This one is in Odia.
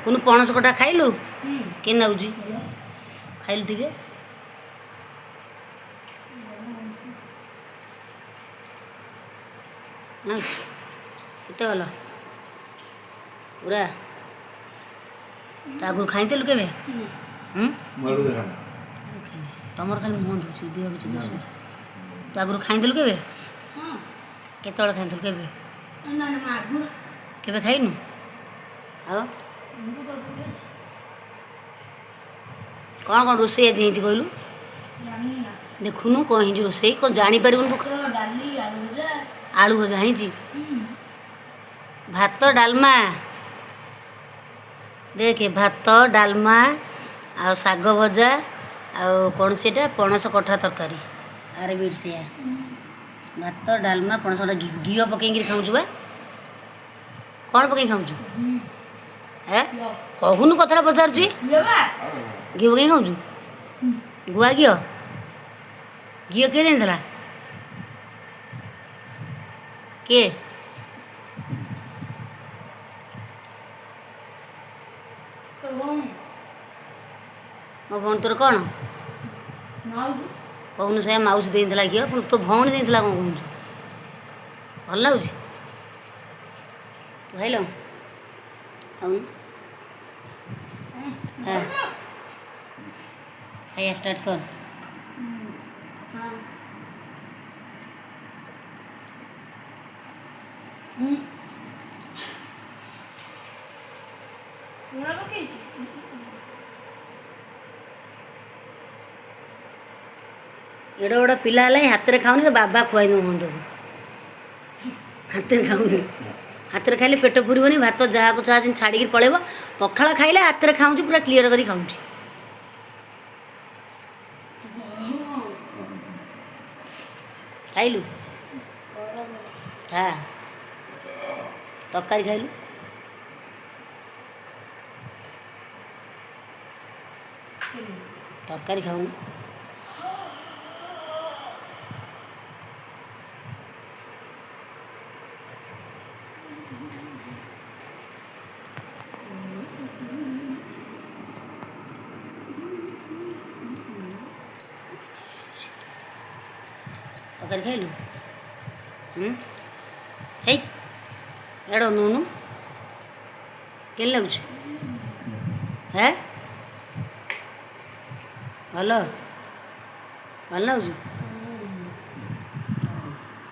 କୁନୁ, ପଣସ କଠା ଖାଇଲୁ? କେମିତି ଲାଗୁଛି? ଖାଇଲୁ ଟିକେ। ଲାଗୁଛି କେତେ ଭଲ ପୁରା। ତା ଆଗରୁ ଖାଇଥିଲୁ କେବେ? ହୁଁ। ମୁଁ ଦେଖାନା। ତମର ଖାଲି ମୁହଁ ଧୋଉଛି, ଦେହ କିଛି ଦିଶୁନି। ତୁ ଆଗରୁ ଖାଇଥିଲୁ କେବେ? କେତେବେଳେ ଖାଇଥିଲୁ? କେବେ କେବେ ଖାଇନୁ? ଆଉ କ'ଣ କ'ଣ ରୋଷେଇ ଆଜି ହେଇଛି କହିଲୁ? ଦେଖୁନୁ କ'ଣ ହେଇଛି ରୋଷେଇ। କ'ଣ ଜାଣିପାରିବୁନି ତୁ? ଆଳୁ ଭଜା ହେଇଛି, ଭାତ, ଡାଲମା। ଦେଖେ, ଭାତ, ଡାଲମା ଆଉ ଶାଗ ଭଜା ଆଉ କ'ଣ ସେଇଟା, ପଣସ କଠା ତରକାରୀ। ଆରେ ବି ସେଇଆ, ଭାତ, ଡାଲମା, ପଣସ କଠା। ଘିଅ ପକେଇକିରି ଖାଉଛୁ ବା? କ'ଣ ପକେଇ ଖାଉଛୁ? ହେ, କହୁନୁ, କଥାଟା ପଚାରୁଛି। ଘିଅ ପକେଇ ଖାଉଛୁ? ଗୁଆ ଘିଅ? ଘିଅ କିଏ ଦେଇଥିଲା? କିଏ? ମୋ ଭଉଣୀ ତୋର କ'ଣ କହୁନୁ? ସେଇଆ ମାଉସୀ ଦେଇଥିଲା ଘିଅ, ପୁଣି ତୋ ଭଉଣୀ ଦେଇଥିଲା। କ'ଣ କହୁଛୁ? ଭଲ ଲାଗୁଛି? ଖାଇଲ? ଖାଉନୁ। ହଁ, ଖାଇବା ଷ୍ଟାର୍ଟ କର। ଲୁଣ ପକେଇଛୁ? ଏଡ଼େ ବଡ଼ ପିଲା ହେଲାଣି, ହାତରେ ଖାଉନି। ତ ବାବା ଖୁଆଇ ଦେଉ ତାକୁ। ହାତରେ ଖାଉନି। ହାତରେ ଖାଇଲେ ପେଟ ପୁରିବନି। ଭାତ ଯାହାକୁ ଯାହା ସେମିତି ଛାଡ଼ିକି ପଳେଇବ। ପଖାଳ ଖାଇଲେ ହାତରେ ଖାଉଛି, ପୁରା କ୍ଲିଅର କରି ଖାଉଛି। ଖାଇଲୁ? ଖା, ତରକାରୀ ଖାଇଲୁ? ତରକାରୀ ଖାଉନୁ। ତରକାରୀ ଖାଇଲୁ? ହୁଁ। ହେଇ, ଏଡ଼େ ନୁନୁ, କେମିତି ଲାଗୁଛି? ହେ, ଭଲ ଭଲ ଲାଗୁଛି?